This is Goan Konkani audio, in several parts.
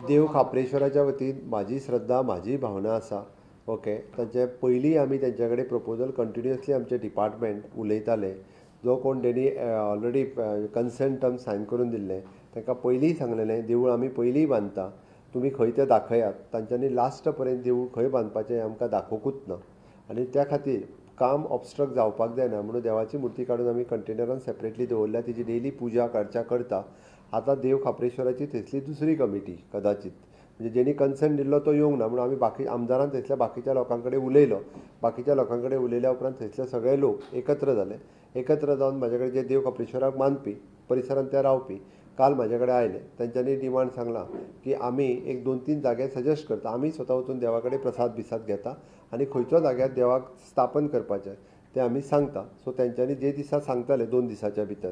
देव खाप्रेश्वराच्या वतीन म्हाजी श्रद्धा, म्हाजी भावना आसा. ओके, तांचे पयलीं आमी तेंच्या कडेन प्रपोजल कंटिन्युअसली आमचे डिपार्टमेंट उलयताले. जो कोण तेणी ऑलरेडी कन्सेंट टर्म सायन करून दिल्ले तांकां पयलींय सांगलेलें देवूळ आमी पयलींय बांदता, तुमी खंय तें दाखयात. तांच्यांनी लास्ट पर्यंत देवूळ खंय बांदपाचें आमकां दाखोवंकूच ना आनी त्या खातीर काम ऑबस्ट्रक्ट जावपाक जायना म्हणून देवाची मुर्ती काडून आमी कंटेनरान सेपरेटली दवरल्या. तिची डेली पुजा करच्या करता. आतां देव खाप्रेश्वराची थंयसली दुसरी कमिटी कदाचित म्हणजे जेणी कन्सेंट दिल्लो तो येवंक ना म्हणून आमी बाकी आमदारान थंयसल्या बाकीच्या लोकां कडेन उलयलो. बाकीच्या लोकां कडेन उलयल्या उपरांत थंयसले सगळे लोक एकत्र जाले. एकत्र जावन म्हाजे कडेन जे देव खाप्रेश्वराक मानपी परिसरांत ते रावपी काल म्हाजे कडेन आयले. तेंच्यांनी डिमांड सांगला की आमी एक 2-3 जागे सजेस्ट करता, आमी स्वता वचून देवा कडेन प्रसाद बिसाद घेता आनी खंयच्या जाग्यार देवाक स्थापन करपाचें तें आमी सांगता. सो तेंच्यांनी जे दिसा सांगताले 2 दिसाच्या भितर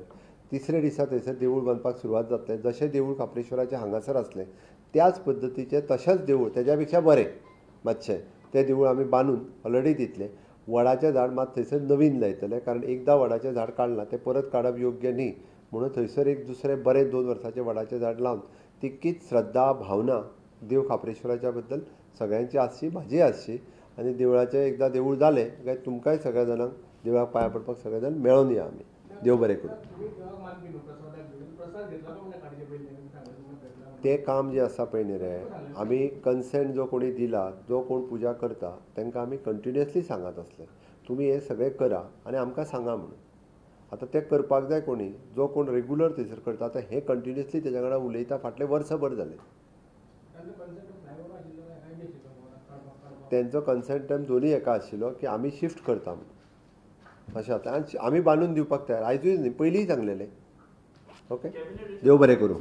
तिसरे दिसा थंयसर देवूळ बांदपाक सुरवात जातलें. जशें देवूळ खाप्रेश्वराचें हांगासर आसलें त्याच पद्दतीचें तशेंच देवूळ तेज्या पेक्षा बरें मातशें तें देवूळ आमी बांदून ऑलरेडी दितले. वडाचें झाड मात थंयसर नवीन लायतले, कारण एकदां वडाचें झाड काडलां तें परत काडप योग्य न्ही म्हणून थंयसर एक दुसरें बरें 2 वर्साचें वडाचें झाड लावन तितकीच श्रद्धा भावना देव खाप्रेश्वराच्या बद्दल सगळ्यांची आसची, म्हाजी आसची. आनी देवळाचें एकदां देवूळ जालें काय तुमकांय सगळ्या जाणांक देवळाक पांयां पडपाक सगळे जाण मेळोन या आमी. देव बरें करूं. तें काम जें आसा पळय न्ही रे, आमी कन्सेंट जो कोणी दिला, जो कोण पुजा करता तांकां आमी कंटिन्युअसली सांगत आसले तुमी हें सगळें करा आनी आमकां सांगा म्हणून. आतां तें करपाक जाय कोणी, जो कोण रेगुलर थंयसर करता. आतां हें कंटिन्युअसली तेज्या वांगडा उलयता फाटलें वर्सभर जालें. तेंचो कन्सेंट टर्म दोनूय एका आशिल्लो की आमी शिफ्ट करता म्हणून अशें जाता. आनी आमी बांदून दिवपाक तयार, आयजूय न्ही पयलींय सांगलेलें. ओके, देव बरें करूं.